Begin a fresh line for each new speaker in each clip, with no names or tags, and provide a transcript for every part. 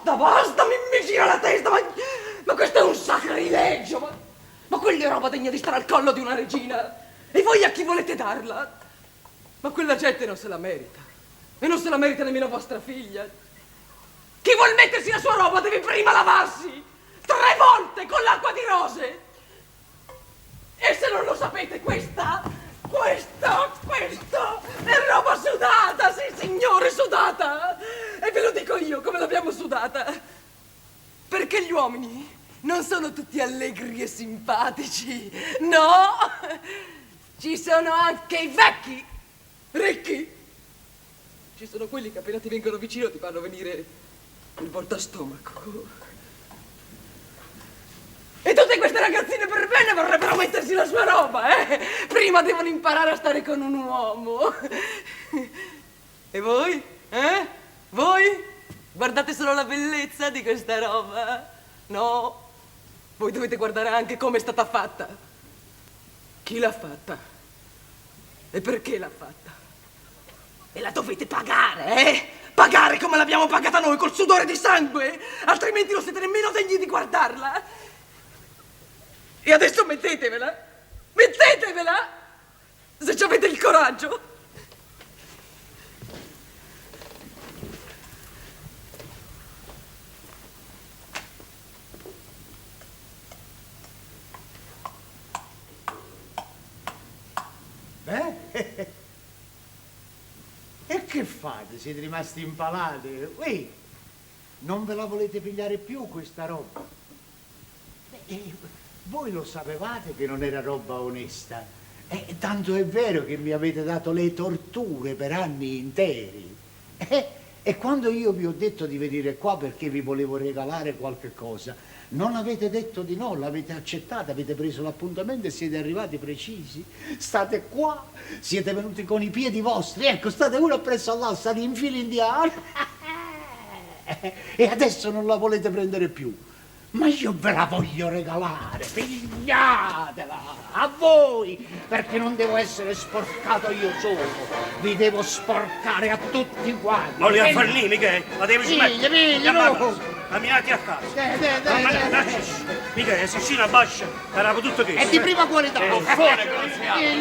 Basta, basta, mi, mi gira la testa, ma, ma questo è un sacrilegio, ma, ma quella è roba degna di stare al collo di una regina. E voi a chi volete darla? Ma quella gente non se la merita. E non se la merita nemmeno vostra figlia. Chi vuol mettersi la sua roba deve prima lavarsi tre volte con l'acqua di rose. E se non lo sapete, questa, questa, questa è roba sudata, sì signore, sudata. E ve lo dico io come l'abbiamo sudata. Perché gli uomini non sono tutti allegri e simpatici, no? Ci sono anche i vecchi, ricchi. Ci sono quelli che appena ti vengono vicino ti fanno venire il voltastomaco. E tutte queste ragazzine per bene vorrebbero mettersi la sua roba, eh? Prima devono imparare a stare con un uomo. E voi? Eh? Voi? Guardate solo la bellezza di questa roba. No, voi dovete guardare anche come è stata fatta. Chi l'ha fatta? E perché l'ha fatta? E la dovete pagare, eh? Pagare come l'abbiamo pagata noi, col sudore di sangue! Altrimenti non siete nemmeno degni di guardarla! E adesso mettetevela! Mettetevela! Se ci avete il coraggio!
Eh? E che fate? Siete rimasti impalate? Ui, non ve la volete pigliare più questa roba? Beh, voi lo sapevate che non era roba onesta. Tanto è vero che mi avete dato le torture per anni interi. E quando io vi ho detto di venire qua perché vi volevo regalare qualche cosa, non avete detto di no, l'avete accettata, avete preso l'appuntamento e siete arrivati precisi. State qua, siete venuti con i piedi vostri, ecco, state uno appresso all'altro, state in fila indiana. E adesso non la volete prendere più. Ma io ve la voglio regalare, pigliatela a voi, perché non devo essere sporcato io solo, vi devo sporcare a tutti quanti.
Voglio far lì, mica, la devi
Piglia,
smettere.
piglia, no.
Camminati a casa.
Dai, dai, dai,
Ma-
dai,
lasci- Mica, se scina bascia, era tutto questo.
È di prima qualità. Piglia,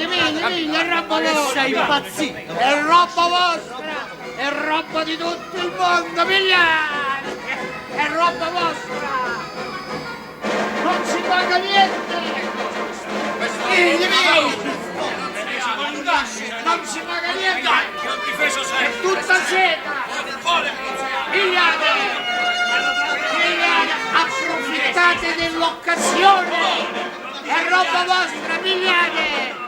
piglia, piglia, è roba vostra.
Sei impazzito!
È roba vostra, è roba di tutto il mondo, pigliate! È roba vostra! Non si paga niente! Figli miei! Non si paga niente! È tutta seta! Pigliate! Pigliate! Approfittate dell'occasione! È roba vostra, pigliate!